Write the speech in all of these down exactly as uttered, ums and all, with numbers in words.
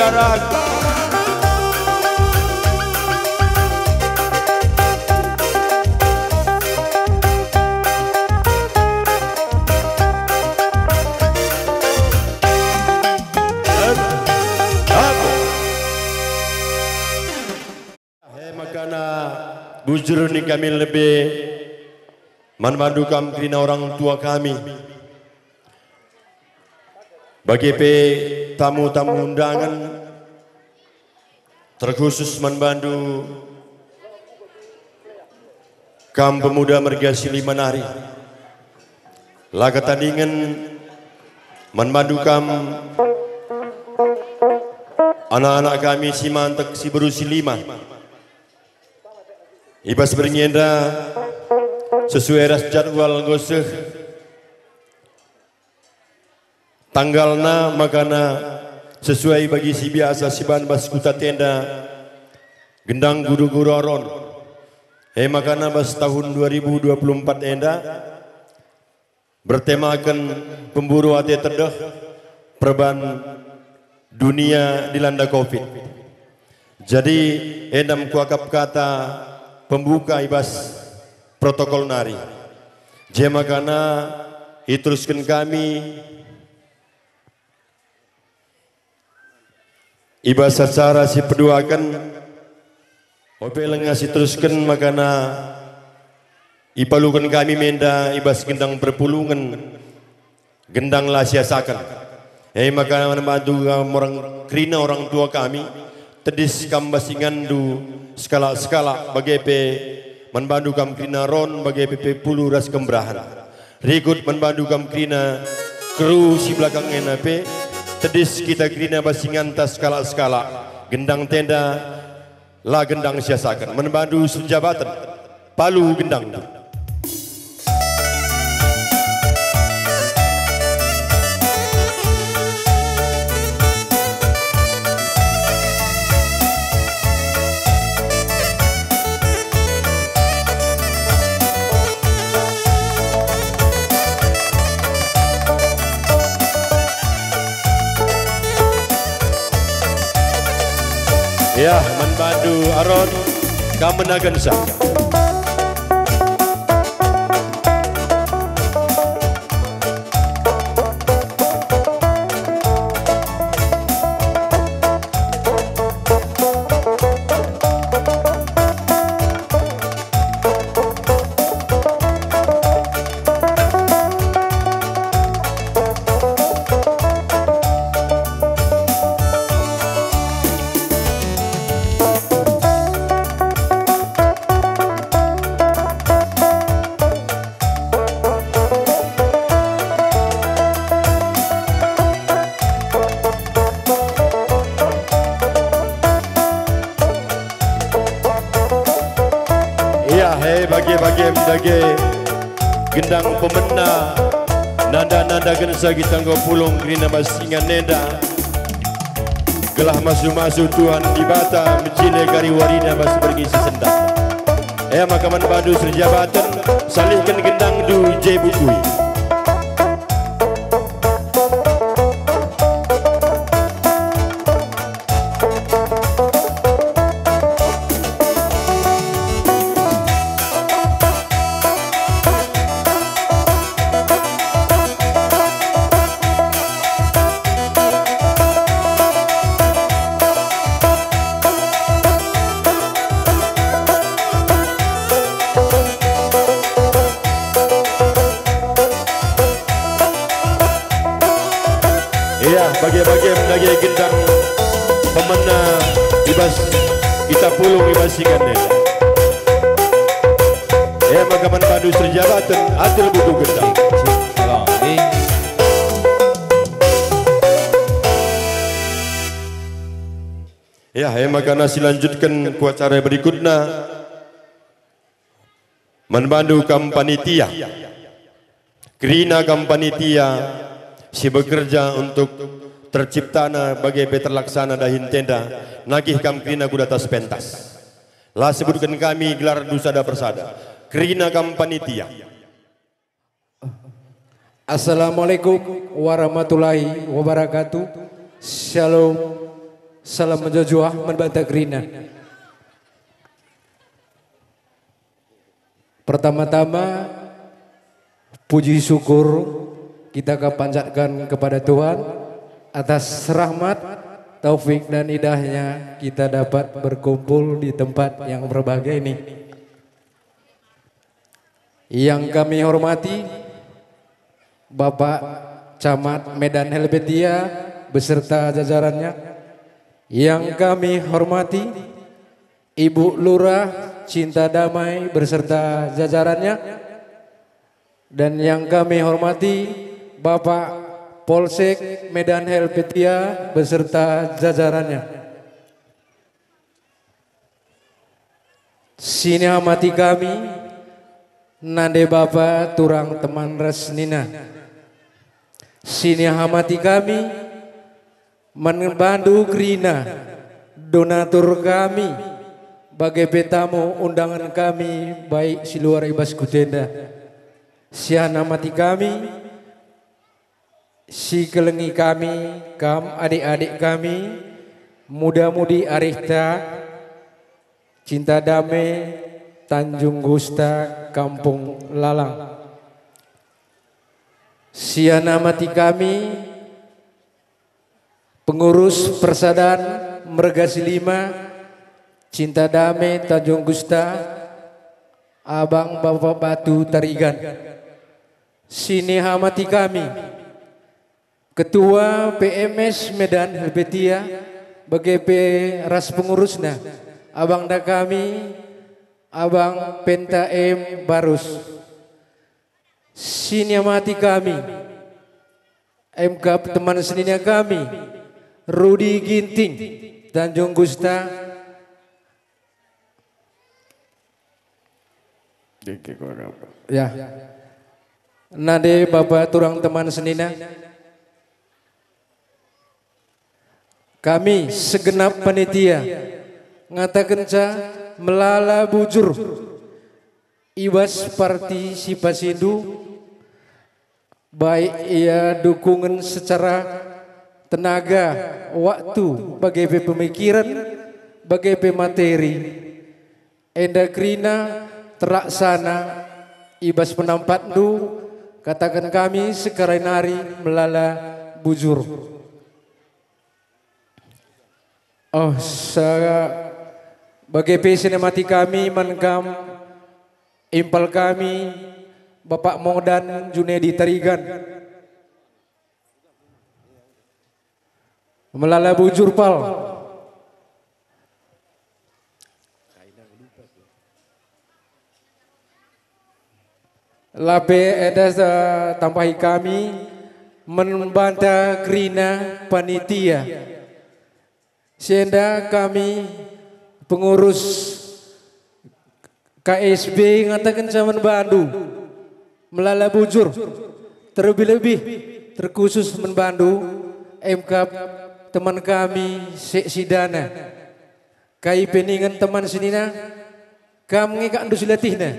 E makana bujur ning kami lebe man bandu kam kerina orang tua kami, bage pe tamu-tamu undangan, terkhusus man bandu kam pemuda merga si lima nari. La ketadingen man bandu kam anak-anak kami si mantek si beru si lima. I bas berngi enda sesuai ras jadwal enggo seh tanggalna, makana sesuai bagi si biasa siban bas kuta tenda gendang guru-guru Aron. E makana bas tahun dua ribu dua puluh empat enda bertemaken pemburu ate tedeh perban dunia dilanda covid. Jadi, enda me kuakap kata pembuka i bas protokol nari. Jemakana iterusken kami i bas acara si peduaken, ope langa si terusken makana ipaluken kami menda i bas gendang perpulungen, gendang la siasaken. E maka man bandu kam orang kerina orang tua kami, tedis kam bas inganndu sekalak-sekalak bage pe man bandu kam kerina Ron bage pe pepulu ras kemberahen. Rikut man bandu kam kerina kru si belakang ena pe, tedis kita kerina bas inganta sekalak-sekalak. Gendang tenda, la gendang siasaken. Man bandu serjabaten, palu gendang. Ya, man bandu Aron, kam menagensa. Ia he bage-bage mendage gendang pemena, nanda-nanda gensa kita enggo pulung kerina bas ingan enda. Gelah masu-masu Tuhan Dibata mejile kari warina bas berngi si sendah. E maka man bandu serjabaten, salihken gendangndu je bukui. Ia, bage-bage mendage gendang pemena i bas kita pulung i bas ingan enda. E maka man bandu serjabaten atur buku gendang. Ya, e maka na silanjutken ku acara berikutna. Man bandu kam panitia. Kerina kam panitia si bekerja untuk terciptana bage pe terlaksana dahin tenda, nagih kam kerina ku datas pentas. La sebutken kami gelarndu sada persada. Kerina kam panitia. Assalamualaikum warahmatullahi wabarakatuh. Shalom. Salam mejuah-juah man banta kerina. Pertama-tama, puji syukur kita kapanjatkan kepada Tuhan atas rahmat, taufik, dan hidayahnya kita dapat berkumpul di tempat yang berbahagia ini. Yang kami hormati Bapak Camat Medan Helvetia beserta jajarannya, yang kami hormati Ibu Lurah Cinta Damai beserta jajarannya, dan yang kami hormati Bapak Polsek Medan Helvetia beserta jajarannya. Sinihamati kami, nande bapa turang teman ras senina. Sinihamati kami, man bandu kerina, donatur kami, bage pe tamu undangan kami, baik si luar i bas kuta enda. Sihanamati kami, sikelengi kami, kam adik-adik kami, muda-mudi arihta, Cinta Dame, Tanjung Gusta, Kampung Lalang. Sihanamati kami, pengurus Persadan Merga Silima, Cinta Dame, Tanjung Gusta, Abang Bapak Batu Tarigan. Sinihamati kami, Ketua P M S Medan Helvetia, bage pe ras pengurusna, abangda kami, Abang Penta M Barus. Sinihamati kami, emkap teman senina kami, Rudi Ginting, Tanjung Gusta, Dike gua apa? Ya. Nande bapa turang teman senina. Kami segenap panitia ngatakenca melala bujur i bas partisipasindu, baik ia dukungen secara tenaga, waktu, bage pe pemikiren, bage pe materi. Enda kerina terlaksana i bas penampatndu, kataken kami sekalari nari melala bujur. Oh, sa-, bage pe sinihamati kami man kam, impal kami, Bapak Modan Junedi Tarigan. Melala bujur pal. Lape enda, eh, tambahi kami man banta kerina panitia. Si enda kami pengurus K S B ngatakenca man bandu, melala bujur, terlebih-lebih terkhusus man bandu, emkap teman kami sesidana. Kai pe ningen teman senina, kam nge kakndu si latihna.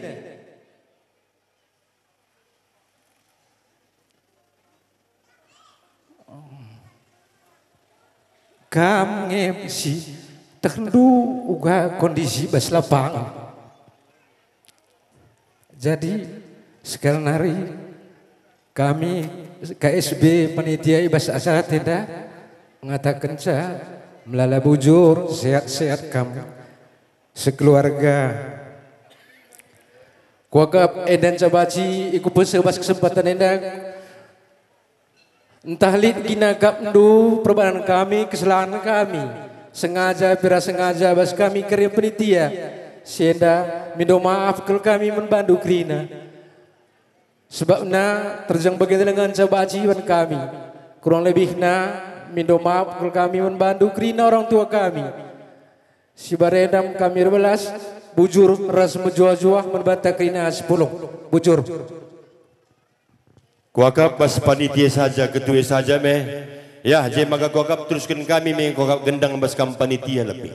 Kam nge si tehndu uga kondisi bas lapangan. Jadi, sekalari nari kami K S B panitia i bas acara enda ngatakenca melala bujur, sehat-sehat kam sekeluarga. Kuakap enda nca banci ikupeseh bas kesempatan enda. Ntah lit gina akapndu perbahan kami, kesalahan kami, sengaja pe ra sengaja bas kami kerina penitia, si enda mindo maaf kal kami man bandu kerina. Sebabna terjeng bagenda ngenca banci ban kami. Kurang lebihna mindo maaf kal kami man bandu kerina orang tua kami. Si barendam kami erbelas, bujur ras mejuah-juah man banta kerina si pulung. Bujur. Kuakap bas panitia saja, ketua saja me. Ya, je maka kuakap terusken kami me, kuakap gendang bas kam panitia lebih.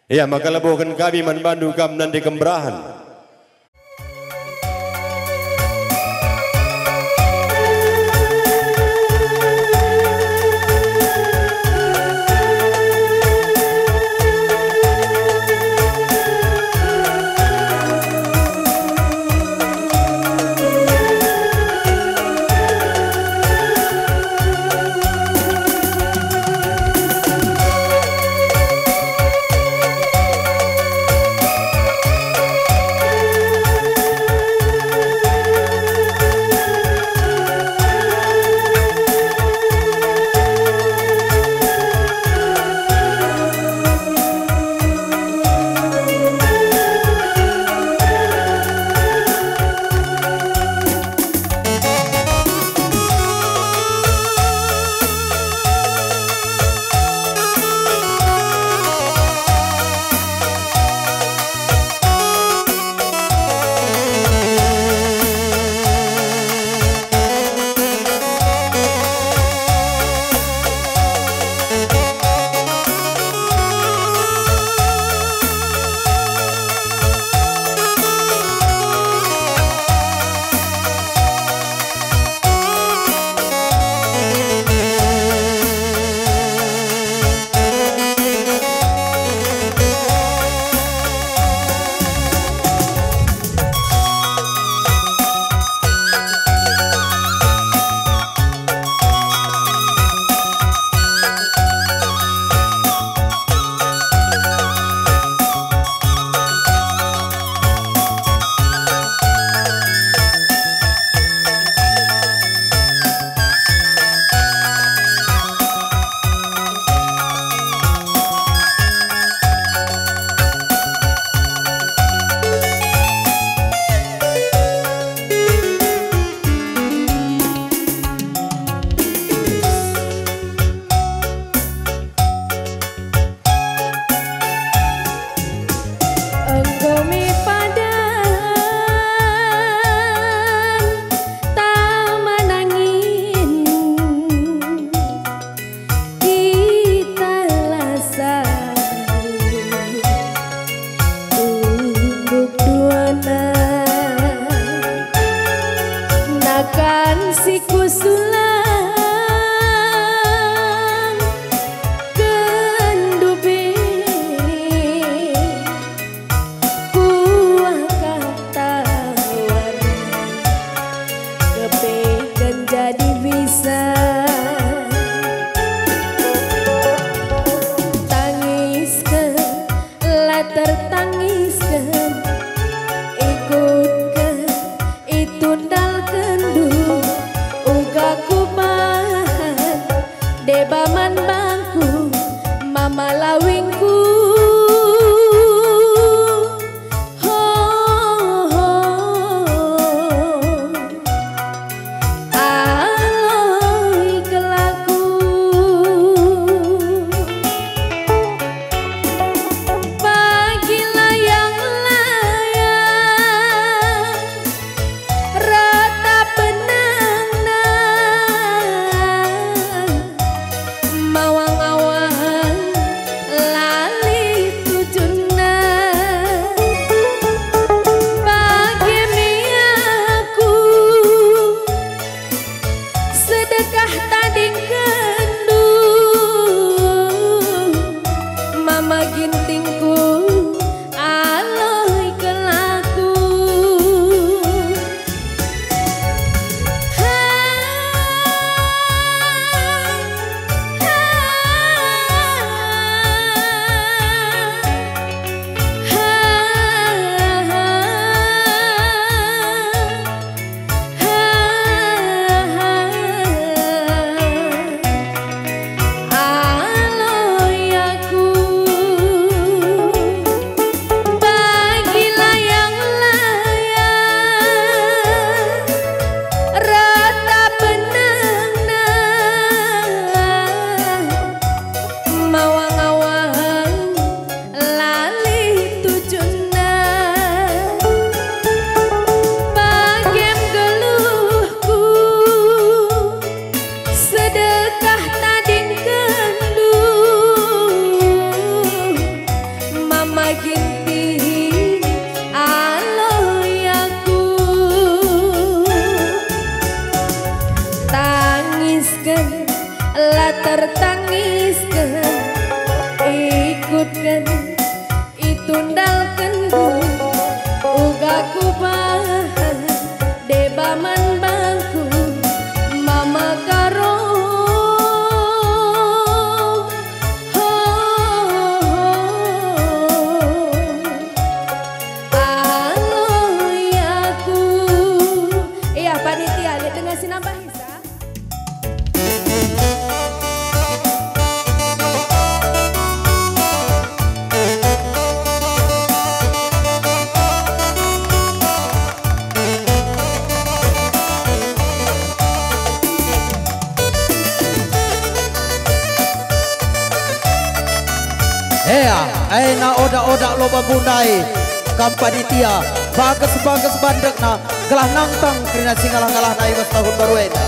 Ya, maka lebohken kami man bandu kam nande kemberahen. Kan si kusulang kendu pe, kuah kata warna kepeken jadi bisa. Tangisken, la tertangisken, ikutken, itundalkenndu, uga kubahan deba man bangku, mama lawingku. Ho, ho. Aloi kelaku. Bagi layang-layang rata benangna, mawang-awang lalih tujunna. Bage me aku sedekah tadingkenndu, mama gintingku, aloi kelaku. Aloi aku bagi layang-layang rata benangna, mawang-awang lalih tujunna. Bagem geluhku, sedekah tadingkenndu, mama ginting aloi aku. Tangisken, la tertangisken, ikutken, itundalkenndu, uga kubahan deba man bangku, mama karo. Ho, ho, ho. Aloi aku. Iya, panitia, lit denga si nambah isa. Ea, ena odak-odak lo bambu ndai, kam panitia, bages-bages bandekna, gelah nangtang kerina si ngalah-ngalahna i bas tahun baru enda.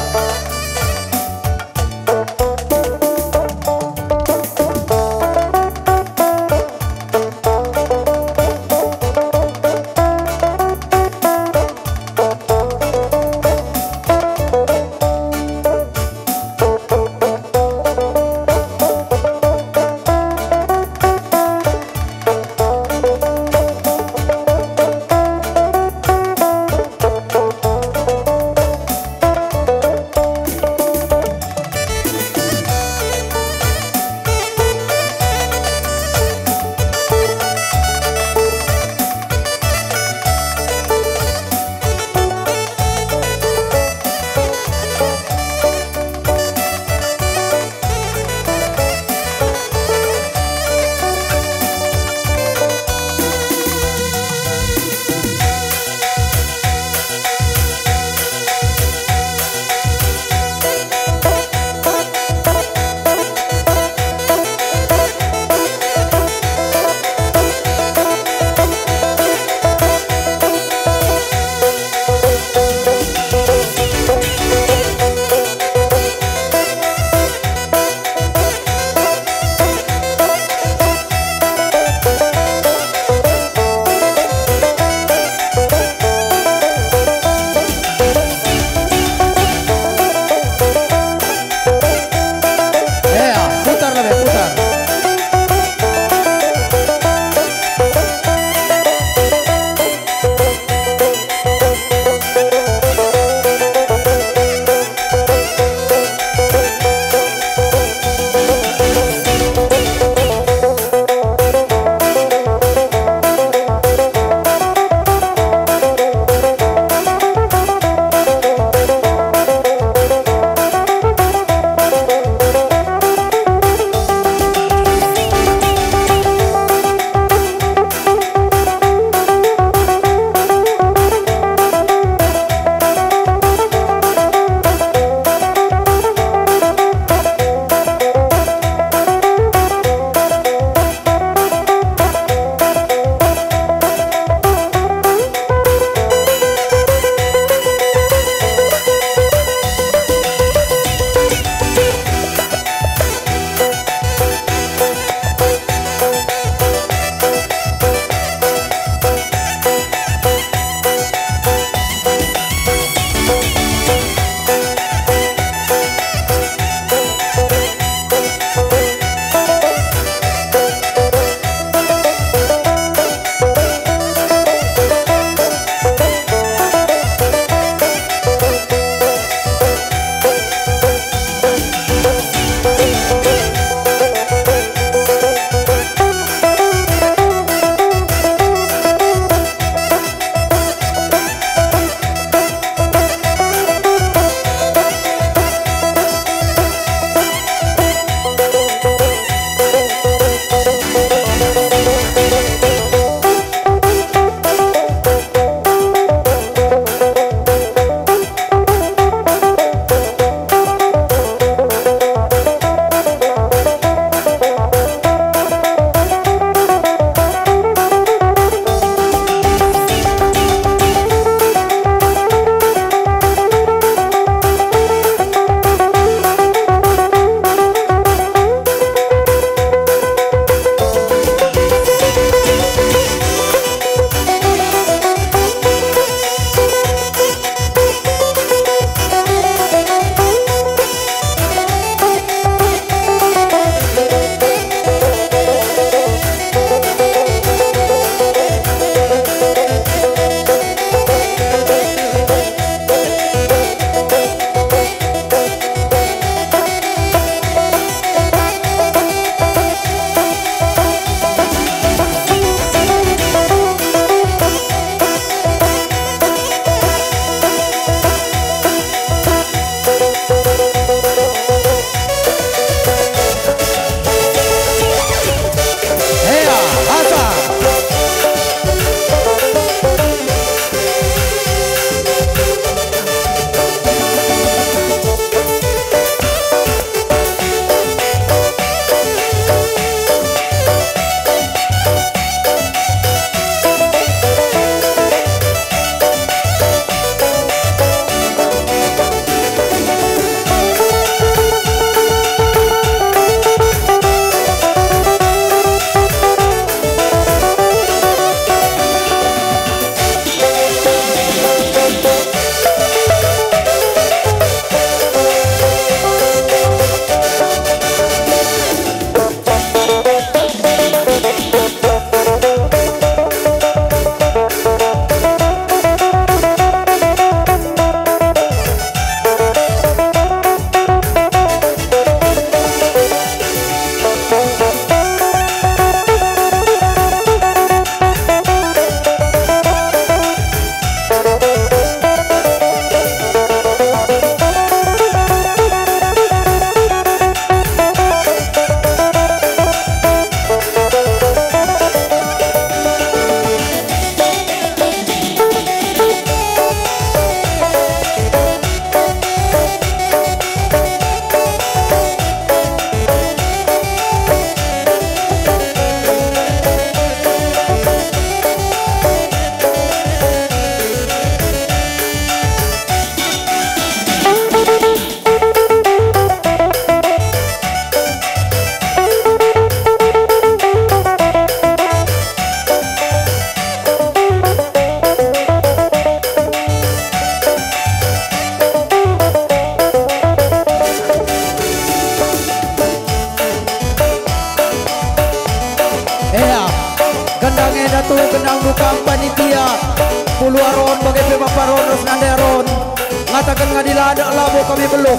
Kataken ngadi la ndak labo kami beluh,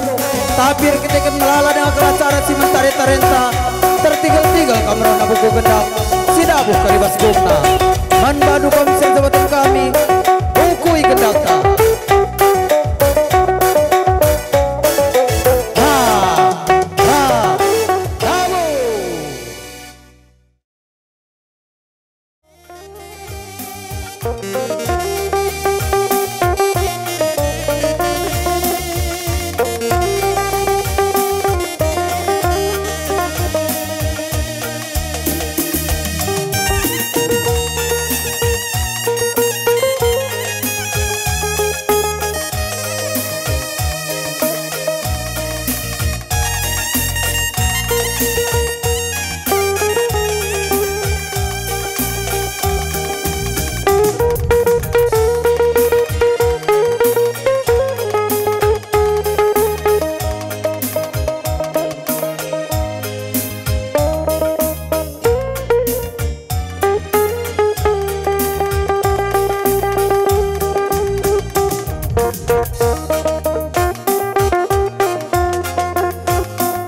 tapi erkiteken melala denga acara si mentari-tarenta, tertigel-tigel kam reh nabuhku gendang, si dabuh kari bas gumna. Man bandu kam sian jabaten kami, ukui gendangta. Ha, ha, dabuh.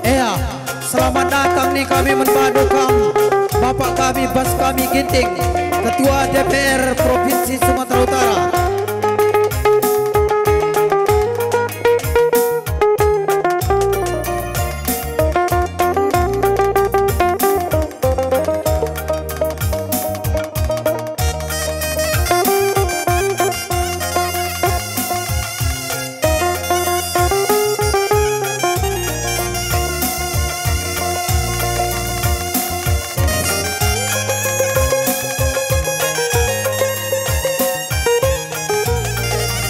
Ea, selamat datang ning kami man bandu kam, Bapak kami, bas kami Ginting, Ketua D P R Provinsi Sumatera Utara.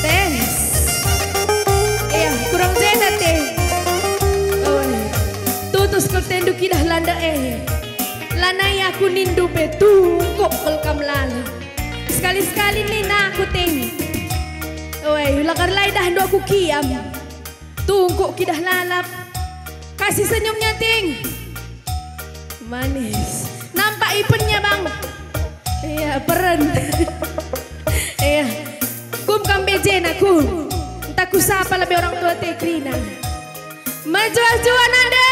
Tes. Iya, kurang jenda, Teh. Oi. Tutus kal tendu kidah landa e. Lanai aku nindu pe tungkuk kal kam lalap. Sekali-sekali nina aku, Ting. Oi, lakar lai dah ndo aku kiam. Tungkuk kidah lalap. Kasih senyumnya, Ting. Manis. Nampak ipennya, Bang. Iya, peren. Iya. Kum kam bejena, kum. Entah kusapa lebe orang tua te kerina. Mejuah-juah nande.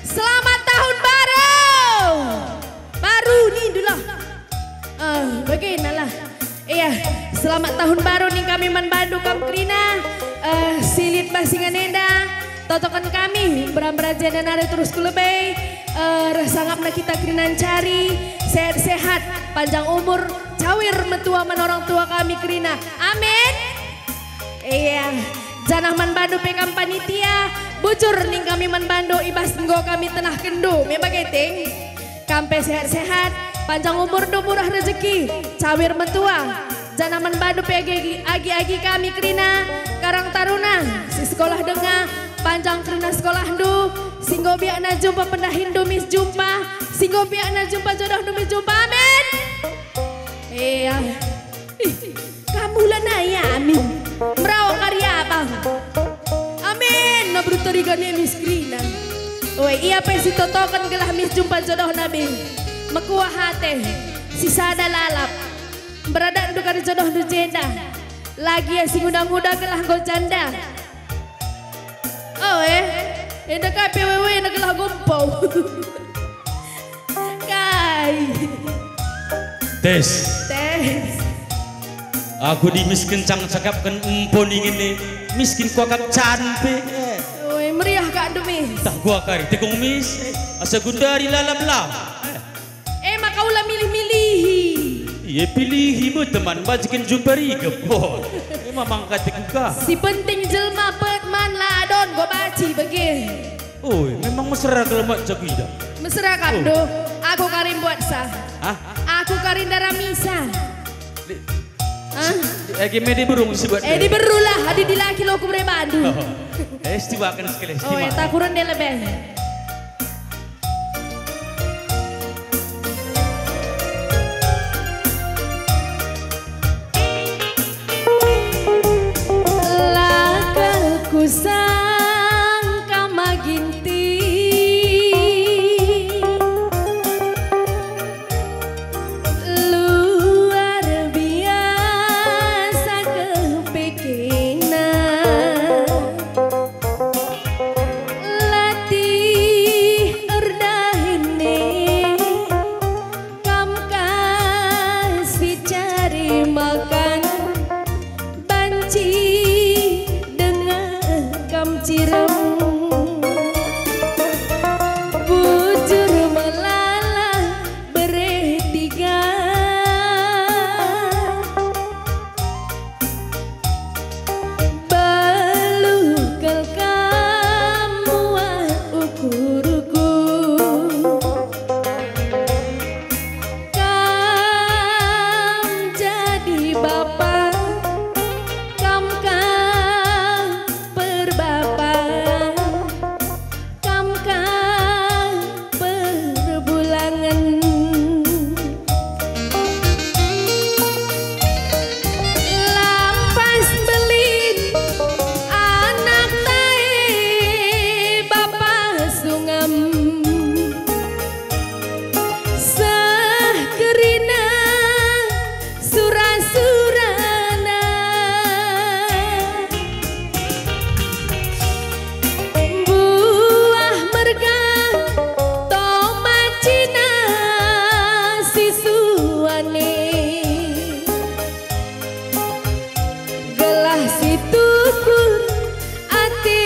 Selamat tahun baru. Baru nindulah. Eh, baginalah. Iya, selamat tahun baru ning kami man bandu kam kerina. Eh, si lit bas ingan enda, totoken kami, mbera-mbera jenda nari terus ku lebe. Eh, reh sangapna kita kerina ncari, sehat-sehat, panjang umur, cawir metua man orang tua kami kerina. Amin. Iya, janah man bandu pe kam panitia, bujur ning kami man bandu i bas enggo kami tenahkenndu, me bage, Ting. Kam pe sehat-sehat, panjang umurndu, murah rejeki, cawir metua. Janah man bandu pe agi-, agi-agi kami kerina, Karang Taruna, si sekolah denga, panjang kerina sekolahndu, si enggo biakna jumpa pendahinndu mis jumpa, si enggo biakna jumpa jodohndu mis jumpa. Amin. Iya. Ih, kamu lanai amin. Merawa kari abang. Amin, nabru teriga ne mis kerina. Oi, ia pe si totoken gelah mis jumpa jodohna be. Mekuah ate, si sada lalap. Mberadatndu kari jodohndu jenda. Lagi ia si nguda-nguda gelah enggo janda. Oh, eh. Enda ka pe wewe na gelah gompo. Kai. Tes. Tes. Aku di miskin cang cakapken empo ningen e. Miskin kuakap can pe. Oi, meriah ka ndu, Mis. Tah gua kari tekung, Mis. Asa gundari lalap lah. E maka ula milih-milihi. Iye, pilihi me teman, bajiken jumpa rigep. Wah, e ma mangkate kuga. Si penting jelma pet man la adon go baci bage. Oi, memang mesra kal mat jaku ida. Mesra kam, oh, do. Aku kari mbuat sa. Hah? Aku kari ndaramisa. Li-, ah? Egi medi burung si buat. Eh, diberulah, adi dilaki lo ku bere bandu. Oh. Eh, stiwaken sekali, oh, stiwaken. Takuren dia lebih. La kal kusangka Maginting, luar biasa kepeke. Si tukur ate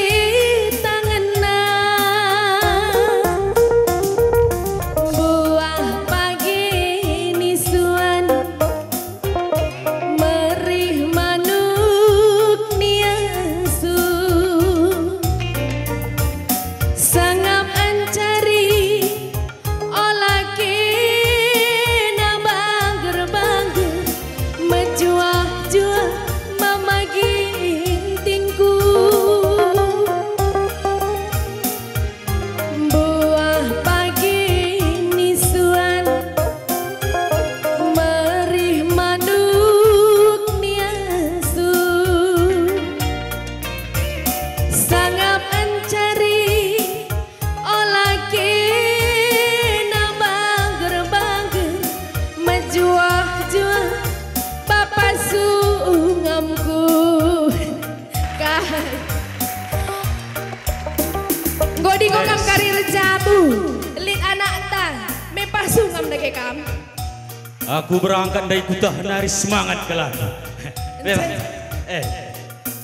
tangenna, buah pagi nisuan, merih manuk niasu, sangap encari ola kena bangger-bangger, mejuah-juah mama gintingku. Buah pagi nisuan, merih manuk niasu, sangap encari ola kena bangger-bangger, mejuah-juah bapa sungamku. Kai. Enggo dingo kam kari erjabu, lit anakta, me pasu ngam dage kam. Aku berangkat ndai kuta nari semangat kal aku. Eh, eh.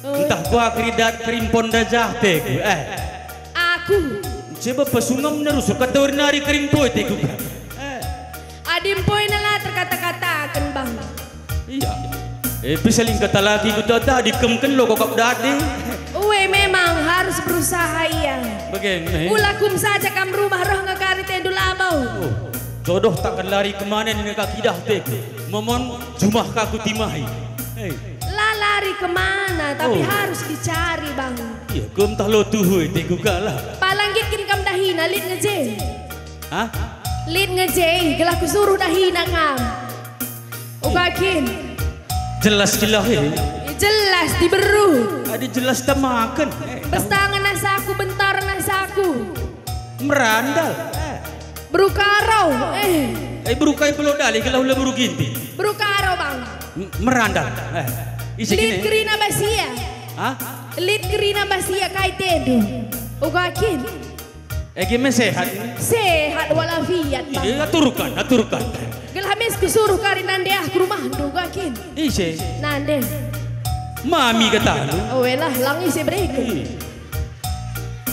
Entah kuakeri dat kerimpon dajah teku, eh. Aku. Coba pasu ngam nerus kata nari kerimpoi teku. Eh. Adi mpoina la terkata-kataken, Bang. Iya. Eh, bisa ling kata laki ku tata, dikemken lo kokap dade. Ue, memang harus berusaha ia. Bage, eh. Ula kum saja kam rumah roh nge kari tendu labo. Oh, jodoh takkan lari kemanen nge kakidah teku. Momon jumah kaku timahi. Eh. La lari kemana, tapi Oh. harus dicari, Bang. Iya, kum tah lo tuhu teku kala. Palanggitkin kam dahina, lit nge je. Hah? Lit nge je, gelah kusuruh dahina kam. Uga kin. Jelas kilah, eh. Jelas diberu. Adi jelas tamaken. Eh. Bestangen asaku, bentar asaku. Merandal. Eh. Beru Karo, eh. Eh, beru kai pulau dalih, gelah ula beru ginti. Beru Karo, Bang. M-, merandal. Eh. Isi Lit gini. Kerina basia. Hah? Lit kerina basia kai tendu. Uga kin. Egi me sehat. Sehat walafiat, Bang. Iya, aturkan, aturkan. Gelah mes kusuruh kari nande ah ku rumahndu, uga kin. Ise? Nande. Mami katalu. Oh, elah, lang ise bereken. Iya.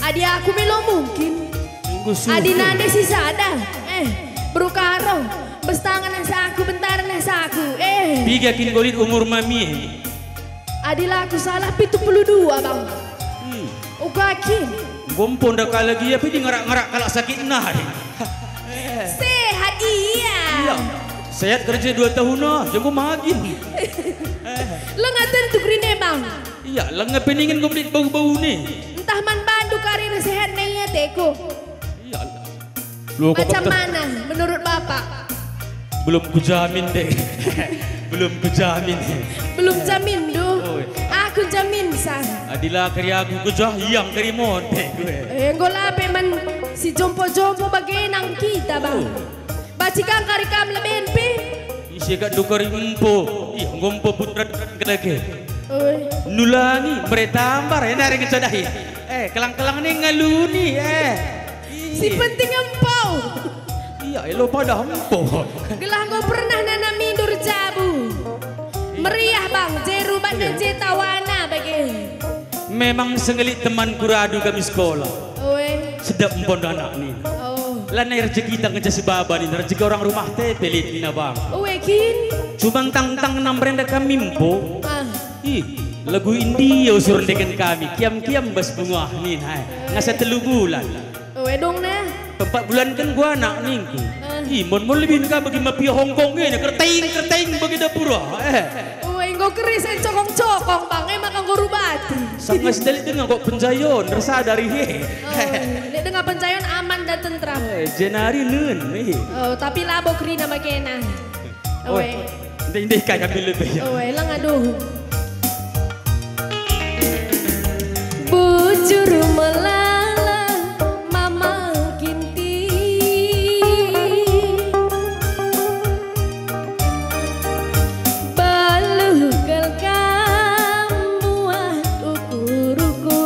Adi aku melo mungkin. Enggo sudah. Adi nande si sada. Eh, beru Karo. Bestangen asaku, bentaren asaku. Eh. Piga kin golit umur mami? Adi la aku salah, pitu puluh dua, Bang. Hmm. Uga kin. Enggo mpo nda kalak gia pe dingerak-ngerak kalak sakit nari. Sehat ia. Iya. Sehat kerja dua tahun ah, jago magin. Lenga tentu kerine, Bang. Iya, lenga peningen enggo melit bau-bau ni. Entah man bandu kari sehat ne ia teku. Iya. Lu kok Macam ter- mana menurut Bapak? Belum kujamin deh. Belum kujamin. Belum jamin du. Oh, iya. Aku jamin sa. Adila kari aku kejah, yang kari monte gue. Eh, enggo la pe man si jompo-jompo bage nang kita, Bang. Oh. Baci kang kari kam leben pe. Ise kak dukari empo. Ih, enggo empo putra keleke. Oi. Nulangi, mere tambar, enak ringan codahi. Eh, kelang-kelang ni ngaluni, eh. Si penting empo. Iya, elo padah empo. Gelah enggo pernah nanamindu erjabu. Meriah, Bang, je rubatna je tawana bage. Memang sengelik temanku radu kami sekolah. Oe. Sedap empon anak ni. Oh. Lanai rezeki tak ngeja sebaba ni, rezeki orang rumah te pelit ni nabang. Oe kin. Cuma tang-tang nam renda kami empo. Ah. Ih, lagu India usur ndeken kami, kiam-kiam bas bungah nin, hai. Ngasa telu bulan. Oh, edong neh. Empat bulan kan gua anak ningku. Eh. Ih, mon-mon lebih neka bagi mafia Hongkong ini, kerteng-kerteng bagi dapura. Eh. Oh, enggo keris, eh, cokong-cokong, Bang, eh, maka enggo rubati. Sanga sedali denga kok penjayon, rasa dari he. Oh, nek denga penjayon aman dan tentram. Eh, jenari nun, eh. Oh, tapi labo kerina bagena. Oe. Ndai-ndai kai kami lebe ya. Oe, lang aduh. Bujur melala Mama Ginting. Beluh kal kam buat ukurku.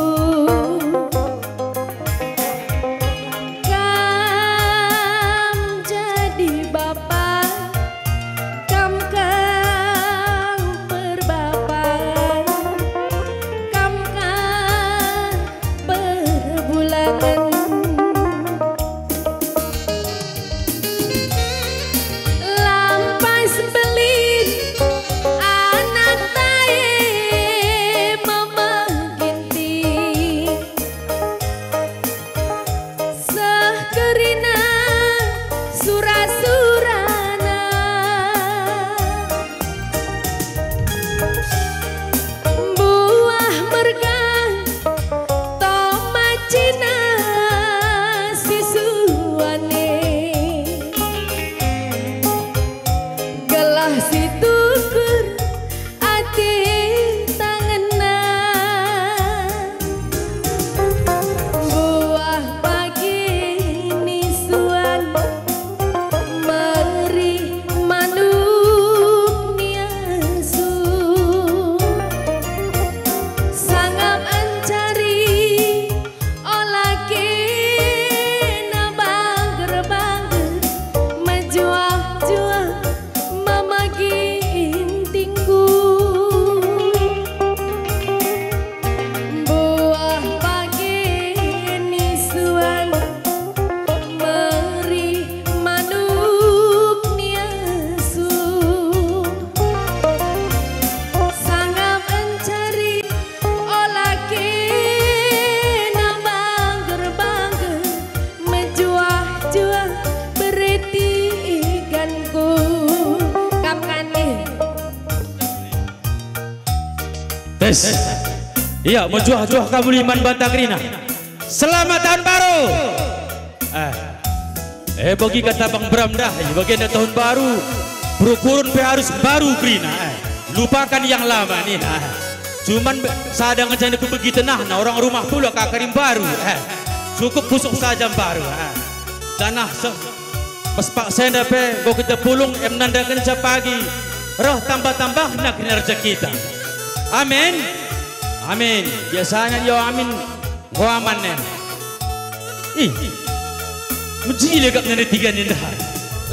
Kam jadi bapa, kam kang berbapa. Ia, mejuah-juah kam uli man banta kerina. Selamat Tahun Baru. Eh. Eh, bagi kata Bang Bram dah, bagenda tahun baru, perukuren pe harus baru kerina, eh. Lupakan yang lama nih, eh. Cuman be-, sada ngenca ku begi tenahna, orang rumah pula ka karim baru, eh. Cukup pusuk saja baru, eh. Janah se-, pespak senda pe, enggo kita pulung, em nandakenca pagi, reh tambah-tambahna kerina rejekita. Amin. Amin. Biasanya yo amin. Enggo aman nen. Ih, mejile kap nande tiga nindah.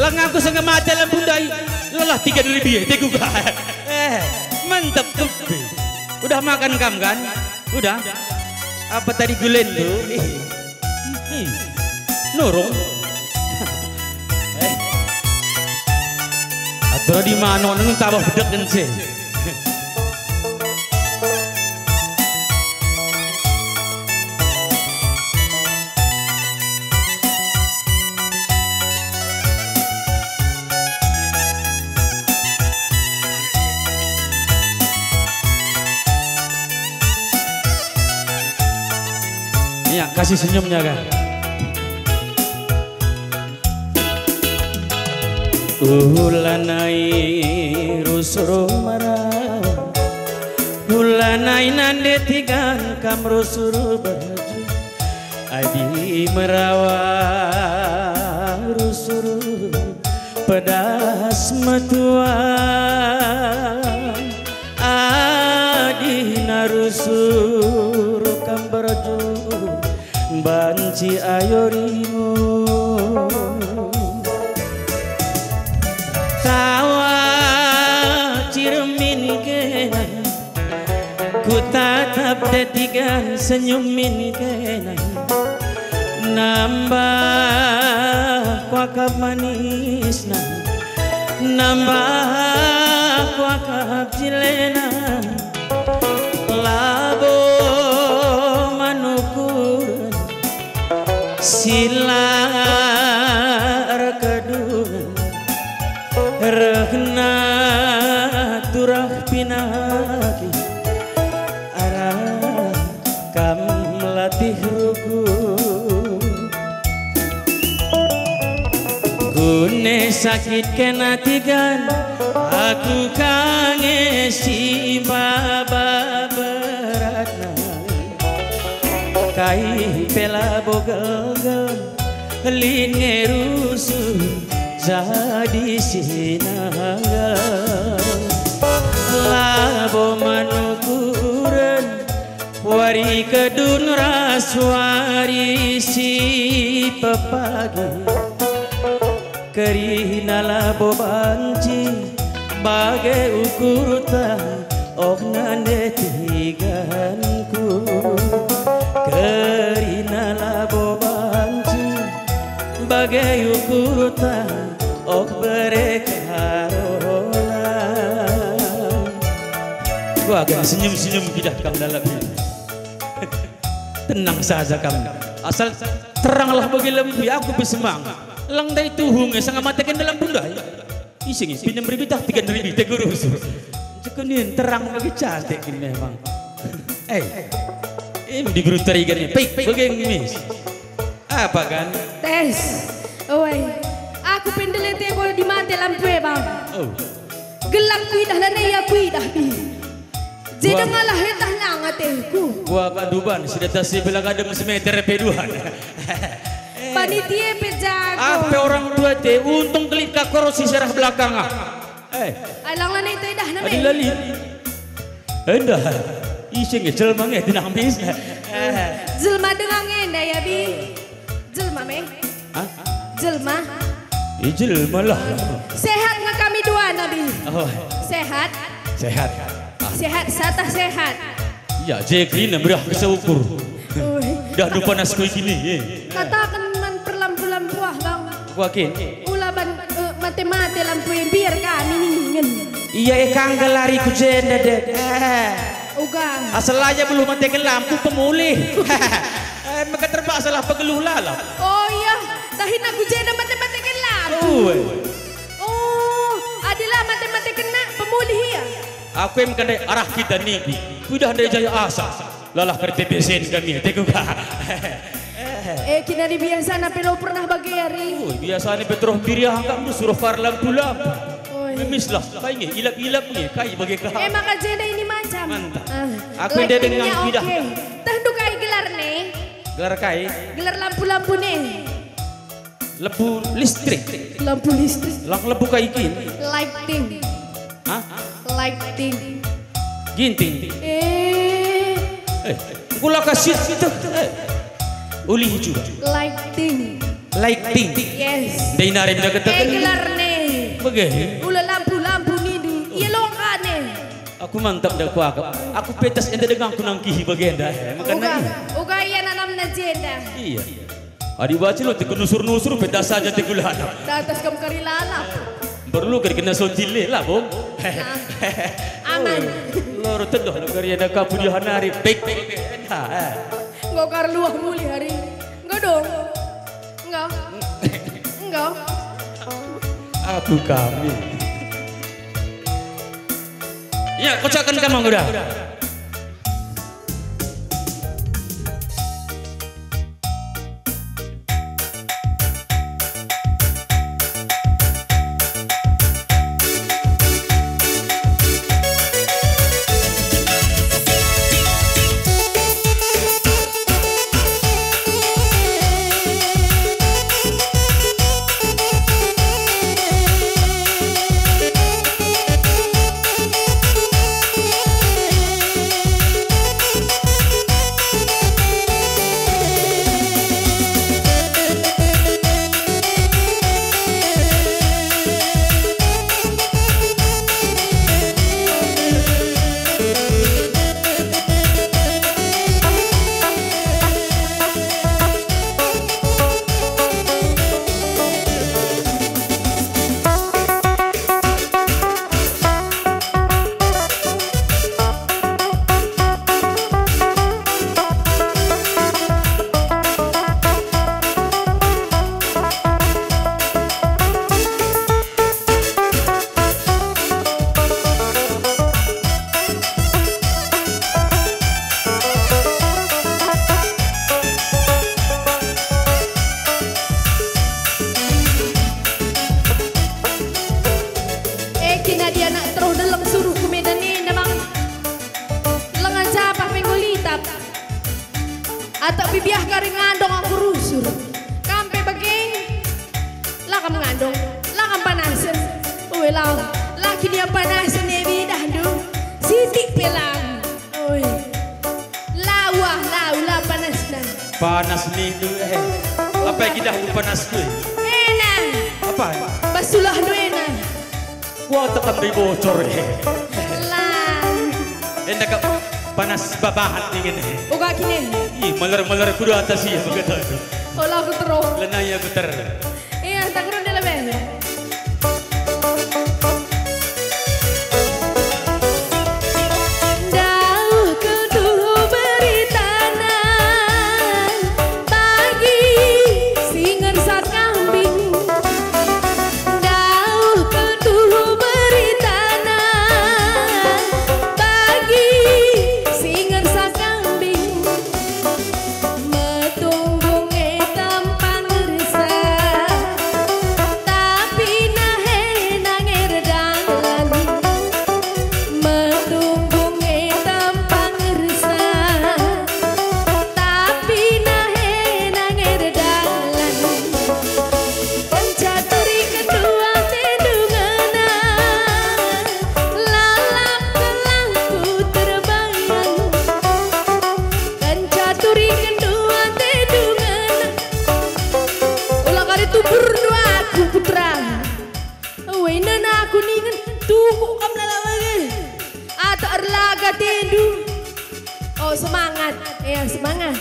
Lang aku sanga mate lampu ndai. Lelah tiga dari biye, teguga. Eh, mantap tuh. Udah makan kam kan? Udah? Apa tadi gulen tuh? Ih. Ih. Nurung. Eh. Atur di mano nung tabah bedek kense. Ya, kasih senyumnya kan. Ulanai rusur merawa, ulanai nande tigan kam rusur berjuang. Adi merawa rusur pedas metua, adi na rusur kam berjuang. Banci ayo ringu. Tawa cirmin kena, kutatap detigan senyumin kena. Nambah kuakap manisna, nambah kuakap cilena. Labo man ukuren si la erkedungen, rehna turah pinaki arah kam latih ruku. Gune sakit kena tigan, aku kange si baba beratna. Kai pe labo gelgel, lit nge rusur jadi si nanggal. Labo man ukuren, wari kedun ras wari si pepagi. Kerina labo banci bage ukurta, oh nande tiganku. Kerina labo banci bage ukurta, oh bere karola. Wah, kan senyum-senyum pidah kam dalam ini. Tenang saja kam. Asal teranglah bagi lembu, aku pe semangat. Lang ndai tuhu nge sanga mateken dalam bundai. Ise nge pinem ribitah tiga ribu tegurus. Jekunin terang bagi cantik ini memang. Eh, em di guru teriga nih. Pik, pik, bagi ngemis. Apa kan? Tes. Oi. Aku pe ndelete bo di mate lampu e, Bang. Oh. Gelap kuidah, lanai ia kuidah, Bi. Jadi ngalah etah nang ateku. Gua kanduban, si data si belang adem semeter pe dua. Panitia pe jago. Ah, pe orang tua te, untung kelit ka korsi serah belakang, ah. Eh. Alang lanai tu idah nami. Adi lali. Enda. Ise nge jelma nge tinambis. Jelma denga nge enda ya, Bi. Jelma me. Hah? Jelma. Eh, jelma lah. Sehat nge kami dua, Nabi? Oh. Sehat. Sehat. Ah. Sehat, satah sehat. Ya, je kerina meriah kesa ukur. Ui. Dah dupa nas kui kini, eh. Kataken man perlampu-lampu ah, Bang. Kuakin. Ula ban, eh, mate-mate lampu e, biar kami ningen. Iya, eh, kangga lari ku jenda, dek. Eh. Uga. Asal aja belum mate ke lampu pemulih. Eh, maka terpaksa lah pegeluh lalap. Oh iya, tahin aku jenda mate-mate ke lampu. Ue. Oh, adilah mate-mate kena pemulih iya. Aku em kan ndai arah kita ningku. Kuidah ndai jaya asa. Lalah kari T B C kami, teku ka. Eh, kina di biasana pe lo pernah bage ari. Oh, biasana pe terus biriah angkapndu suruh far lampu-lampu. Oi. Memis lah, kai nge, ilap-ilap nge, kai bage ka. Eh, maka jenda ini macam. Mantap. Ah, aku ende dengan idak. Tah ndu kai gelar ne? Gelar kai? Gelar lampu-lampu ne. Lampu listrik. Lampu listrik. Lang lampu kai kin? Lighting. Hah? Lighting. Ginting. Eh. Eh, kula kasih tu. Eh. Ulih juga. Lighting. Lighting. Yes. Dai nari menda kata. Eh, gelar ne. Bage. Ula lampu-lampu nindu. Ia longkane. Aku mantap dah kuakap. Aku petas enda dengangku nangkihi bagenda. Eh, makana uga, uga ia nanamna jenda. Iya. Adi baci lo teku nusur-nusur, petas saja teku lalap. Datas kam kari lalap. Perlu kari kena sontil le lah, Bung. Nah, aman. Lor tedoh lo kari ada kapu di hanari. Baik, baik, baik. Nah, eh. Enggo kar luah mulih hari. Enggo dong. Enggo. Enggo. Aku kami. Ya, kocakkan kamu udah. Eh, kina dia nak terus deleng suruh ku Medan enda, Bang. Lenga capah pe enggo litap. Atau bibiah kari ngandong aku rusur. Kam pe bage. La kam ngandong, la kam panasen. Ue la, la kin ia panasen e bidahndu. Sitik pe la. Ue. La uah, la ula panasna. Panas nindu, eh. Apa yang idahku panas tu, eh? Ena. Apa? Bas sulahndu ena. Kuatek kam ndai bocor, eh. Lang. Enda kap panas babahan ningen, eh. Uga kine. Ih, meler-meler kuda atas ia, begitu. Ola aku teruk. Lenai aku ter. Iya, tak kurang dalam, eh. Dauh ketuhu beritana, bagi si ngersa kambing. Dauh ketuhu beritana, bagi si ngersa kambing. Metunggungeta mpangersa, tapi nahena nge erdalan. Metunggungeta mpangersa, tapi nahena nge erdalan. Kenca turiken dua atendu ngena, lalap kelangku terbayang. Kenca turiken dua atendu ngena, ula kari tumbur dua aku, putra. Ue, nena aku ningen, tunggu kam lalap bage. Atau erlaga atendu. Oh, semangat. Ya, semangat.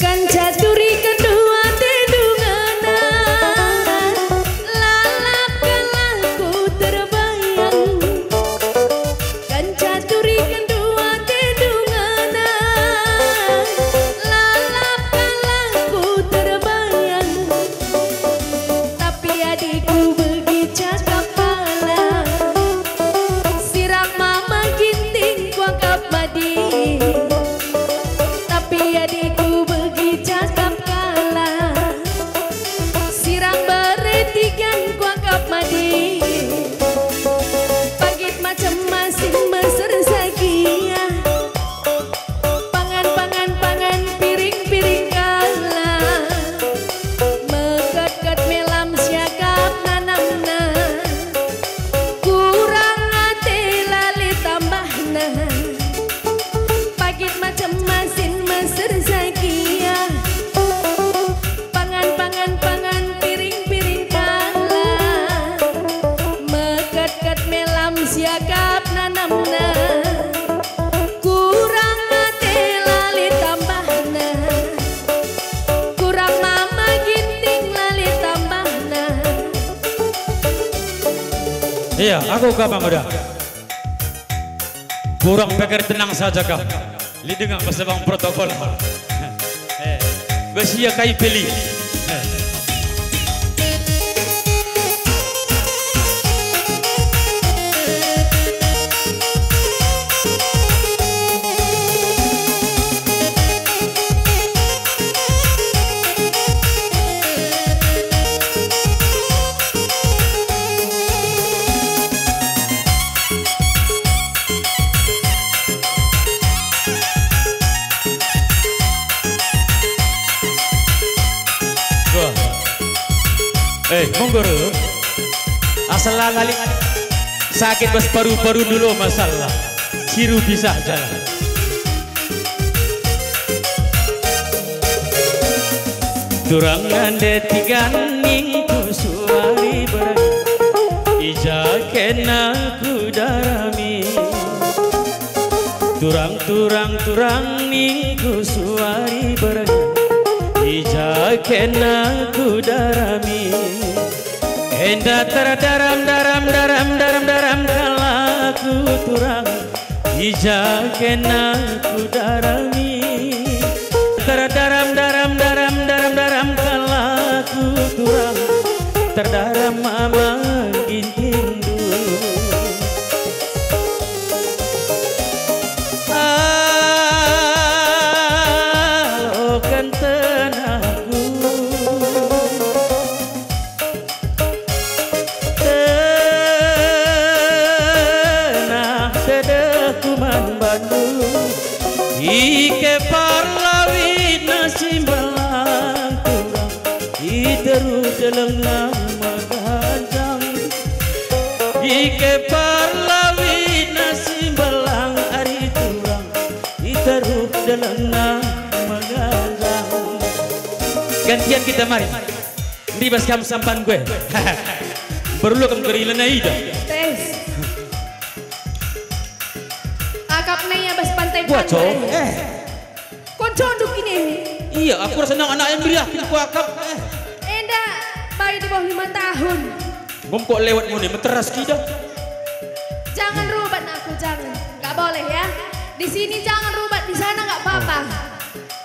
Kenca turiken dua atendu ngena, lalap kelangku terbayang. Kenca turiken dua atendu ngena, lalap kelangku terbayang. Tapi adi kubegi cat Ya, aku gampang udah. Kurang pikir tenang saja kau. Lidengah bas bang protokol. Eh, bas ia kai peli. Eh. Wah. Eh, monggo ro. Asal la ngalih sakit bas paru-paru dulu masalah. Sirupi saja lah. Turang ngande tigan ningku suari bereng, i ja kena kudarami. Turang, turang, turang ningku suari bereng, i ja kena kudarami. Enda terdaram, daram, daram, daram, daram kalak ku turang, i ja kena kudarami. Terdaram, daram, daram, daram, daram kalak ku turang, terdaram mama gintingdu. Aloken tenahku. Tenah tedehku man bandu, i kepar lawitna Simbalang turang, i teruh delengna meganjang. I kepar lawitna Simbalang ari turang, i teruh delengna meganjang. Gantian kita mari. Ndi bas kam sampan gue. Perlu kam kerina ida. Tes. Akap nai ya bas pantai Buat, Cong. Pantai. Eh. Koncondu kini. Iya, aku rasa nang anak yang meriah kin ku akap. Eh. Enda, bayi di bawah lima tahun. Ngom kok lewat ngone, meteras kita. Jangan rubat aku, jangan. Nggak boleh ya. Di sini jangan rubat, di sana nggak apa-apa.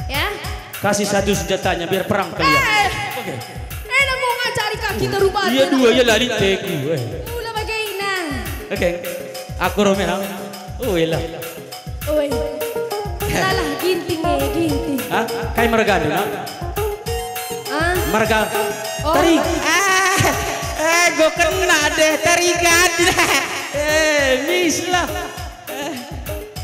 Ya. Kasih satu senjatanya biar perang kalian. Eh, oke. Enak mau ngajari kaki terubah. Iya dua ya lari teku. Eh. Mula bagaina. Oke. Aku Romero. Oh, iyalah. Oi. Salah ginting ya, ginting. Hah? Kai mergana, nak? Ah? Merga. Oh. Tari. Ah, eh, gue kena deh tarigan. Eh, mis lah. Eh,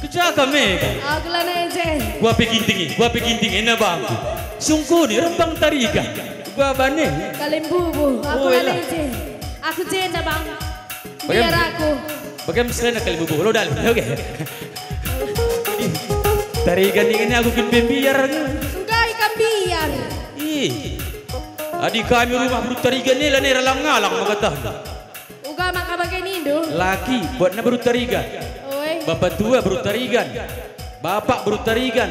kejaga me. Aku lah neje. Gua pe ginting, gua pe ginting, ena bangku. Sungkuni rembang tarigan. Gua bane. Kalimbubu, aku lah neje. Aku jenda, Bang. Biar aku. Bagaimana selena kalimbubu? Lo dalam, oke. Ih, tarigan ini aku kin pembiar. Engkai kam biar. Ih. Adi kami rumah beru tarigan ni lanai ralang-ngalang maka tah. Uga maka bage nindu. Laki, buatna beru tarigan. Oi. Bapa tua beru tarigan. Bapak beru tarigan.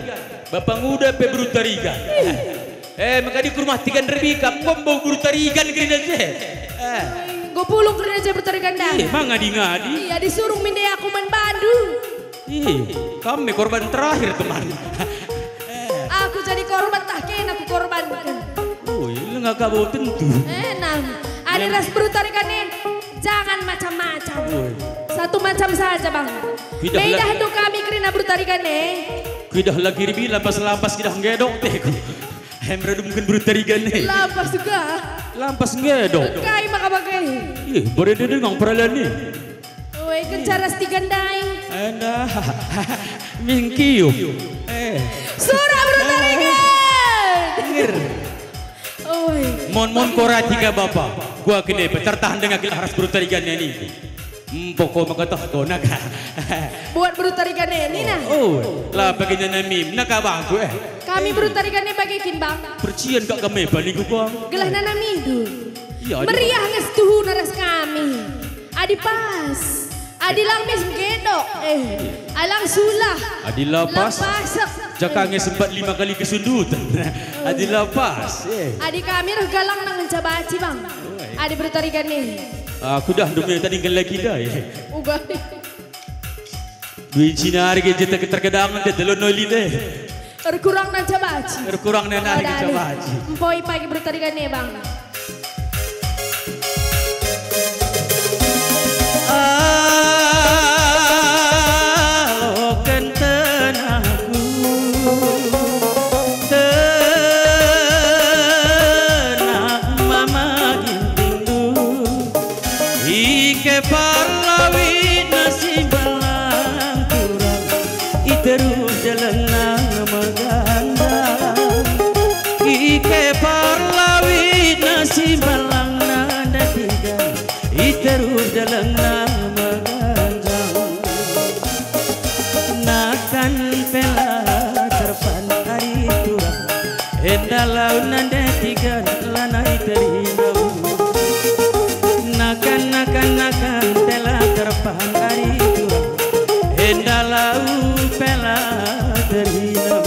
Bapa nguda pe beru tarigan. Eh, maka di rumah tiga ribu kam, kom bau beru tarigan kerina je. Eh. Oi, go pulung kerina je beru tarigan dah. Ih, mangadi-ngadi. Iya, disuruh minde aku man bandu. Ih, kam me korban terakhir, teman. Aku jadi korban, tah kena ku korbanken. Ui, langa kabo tentu. Enam. Ari ras beru tarigan e, jangan macam-macam. Ui. Satu macam saja, Bang. Kuidah la- Meidah tu kami kerina beru tarigan e. Kuidah lagi ribi lampas-lampas kidah nggedok teku. Hem redumken beru tarigan e. Lampas juga. Lampas nggedok. Kai maka bage. Ih, bere dengang peralani. Oi, kenca ras tiga ndai. Enda. Mingkiup. Eh. Surak beru tarigan. Ngir. Oi. Mon-mon kora tiga bapa. Gua kene pe tertahan dengan gelah ras beru tarigan ini. Empoko maka toh kona ka. Buat beru tarigan ini nah. Oh, la bagi nana mim, naka bangku eh. Kami beru tarigan ini bagi kin bang. Percian kak kami bani ku bang. Gelah nana mindu. Iya, iya. Meriah nge setuhuna ras kami. Adi pas. Adi lang mis nggedok. Eh. Alang sulah. Adi la pas. La pasek. Jaka nge sempat lima kali kesundutan. Adi la pas. Eh. Adi kami reh galang nang ngenca baci, Bang. Oi. Adi beru tarigan nih. Aku dah demi tadi ngelek kita, ya. Uga. Dua inci nari ke jete keterkedangan de telon noli de. Erkurang na cabaci. Erkurang na nari ke cabaci. Mpoi pagi bertarigan ne, Bang. Aloken tenahku, tenah mama gintingku, i ke parlawina si mbelang turang, i teruh delengna meganjang, i ke parlawina si mbelang nanda tiga. I teruh delengna meganjang, nakan pe la terpan ari turang, enda lau nande tigan lanai terina. Nakan, nakan, nakan pe la terpan ari turang, enda lau pe la terina.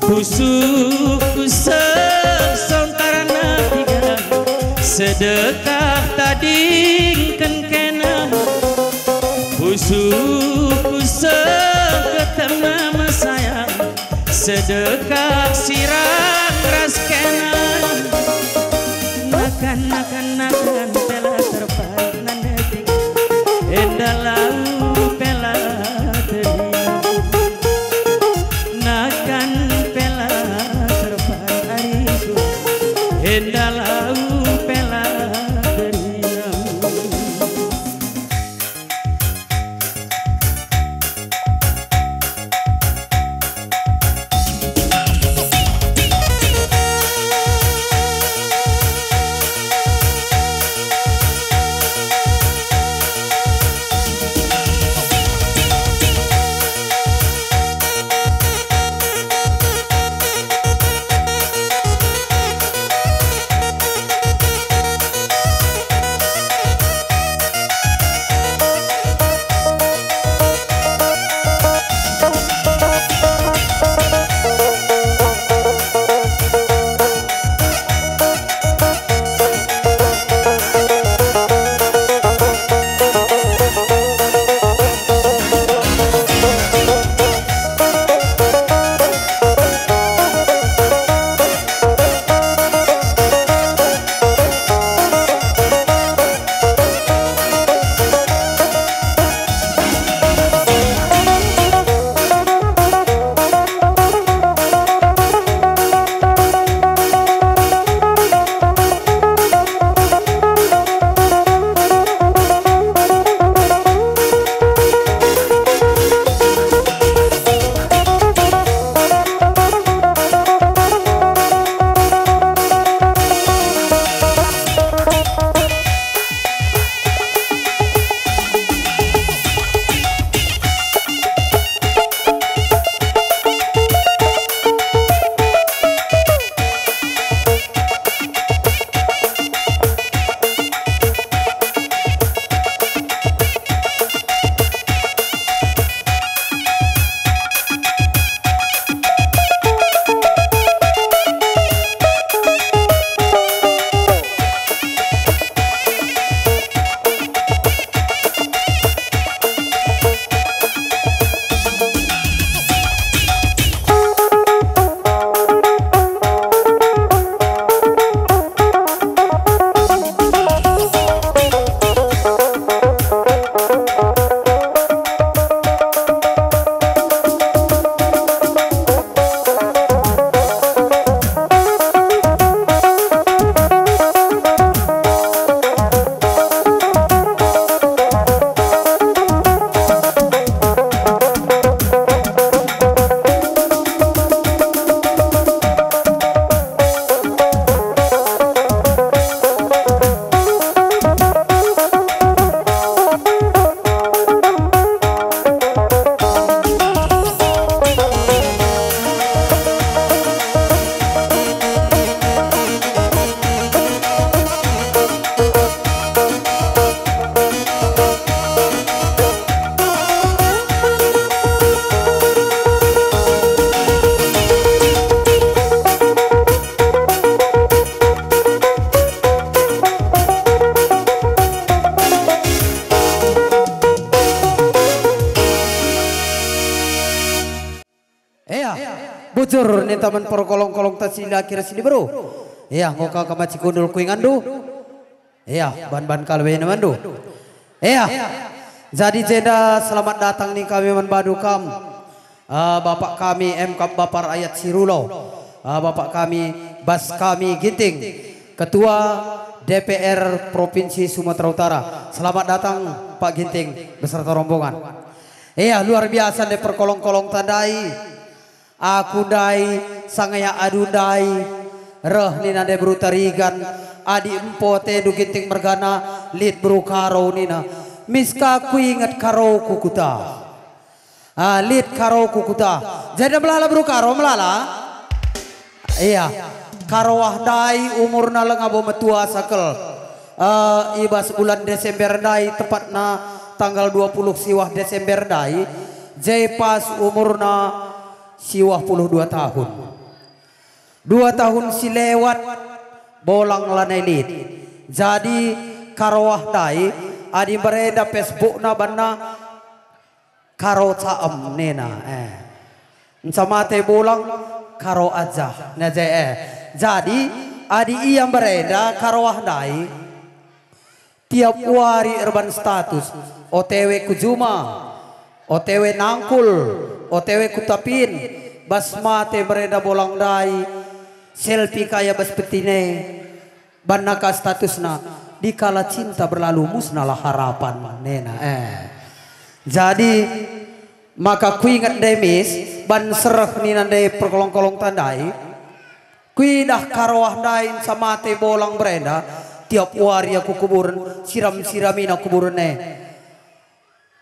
Pusuhku seh sontarna tiga, sedekah tadingken kena. Pusuhku seh getem mama sayang, sedekah sirang ras kena. Nakan, nakan, nakan pe la terpan nande tiga, enda lau pe la terina. Nakan pe la terpan ari turang, enda lau pe la terina. Bujur ninta man perkolong-kolongta si laki ras si diberu. Ia, enggo ka kam aci kundul ku ingandu. Ia, ban-ban kal wena mandu. Ia. Jadi jenda selamat datang ning kami man bandu kam. Ah, Bapak kami M Kab Bapar Ayat Sirulo. Ah, Bapak kami, Bas kami Ginting, Ketua D P R Provinsi Sumatera Utara. Selamat datang, Pak Ginting, beserta rombongan. Ia, luar biasa ndai perkolong-kolongta ndai. Aku ndai, sanga ia adu ndai, reh nina ndai beru Tarigan, adi empo atendu Ginting mergana, lit beru Karo nina. Mis ka kuinget Karoku kuta. Ah, lit Karoku kuta. Jadi melala beru Karo, melala? Ia, Karo ah ndai umurna langa bo metua sakel. Eh, i bas bulan Desember ndai, tepatna tanggal dua puluh siwah Desember ndai, je pas umurna siwah puluh dua tahun. Dua tahun si lewat, bolang lanai lit. Jadi, Karo ah ndai, adi mbarenda Facebookna banna Karo Caem nina, eh. Nca mate bolang, Karo Ajah, nina je, eh. Jadi, adi ia mbarenda Karo ah ndai, tiap wari erban status, O T W ku juma, O T W nangkul, O T W ku tapin, bas mate mbarenda bolang ndai, selfie ka ia bas petine, banna ka statusna, dikala cinta berlalu musnahlah harapan, nina, eh. Jadi, maka kuinget ndai mis, ban sereh nina ndai perkolong-kolongta ndai, kuidah Karo ah ndai nca mate bolang mbarenda, tiap wari aku kuburen, siram-siramina kuburen e.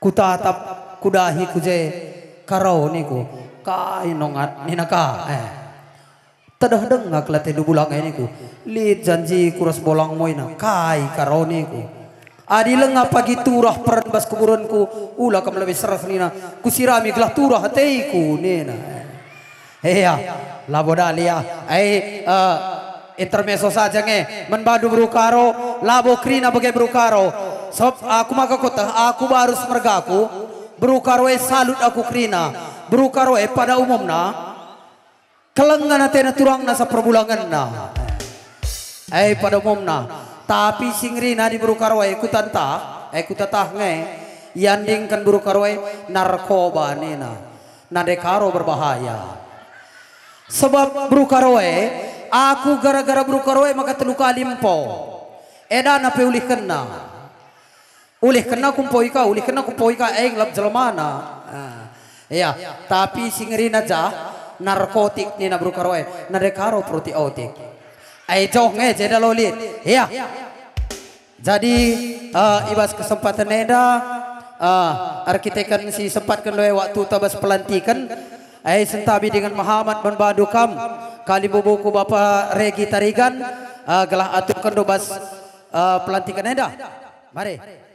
Kutatap, kudahi ku je, Karo niku, kai nongat nina ka, eh. Tedeh denga kelatendu bolang e niku, lit janjiku ras bolangmu ena, kai Karo niku. Adi langa pagi turah peren bas kuburenku, ula kam lebe sereh nina, kusirami gelah turah ateku nina. Ia, labo dali ah. Ai, eh, intermezzo saja nge. Man bandu beru Karo, labo kerina bage beru Karo. Sebab aku maka kueteh, aku barus mergaku, beru Karo e salut aku kerina. Beru Karo e pada umumna, kelengen atena turangna seh perbulangenna. Ai pada umumna. Tapi si ngerina adi beru Karo e kutantah, e kutatah nge, iandingken beru Karo e narkoba nina. Nande Karo berbahaya. Sebab beru Karo e, aku gara-gara beru Karo e maka telu kali empo. Edana pe ulihkenna. Ulihkenna kumpoi ka, ulihkenna kumpoi ka, e ngelap jelmana. Ah, iya, tapi si ngerina jah, narkotik nina beru Karo e, nande Karo protik otik. Ai joh nge jenda lolit. Iya. Jadi, eh, i bas kesempaten enda, eh, erkiteken si sempatken doe waktuta bas pelantiken, ai sentabi dingen mehamat man bandu kam, kalimbubuku Bapa Regi Tarigan, eh, gelah aturkenndu bas, eh, pelantiken enda. Mari.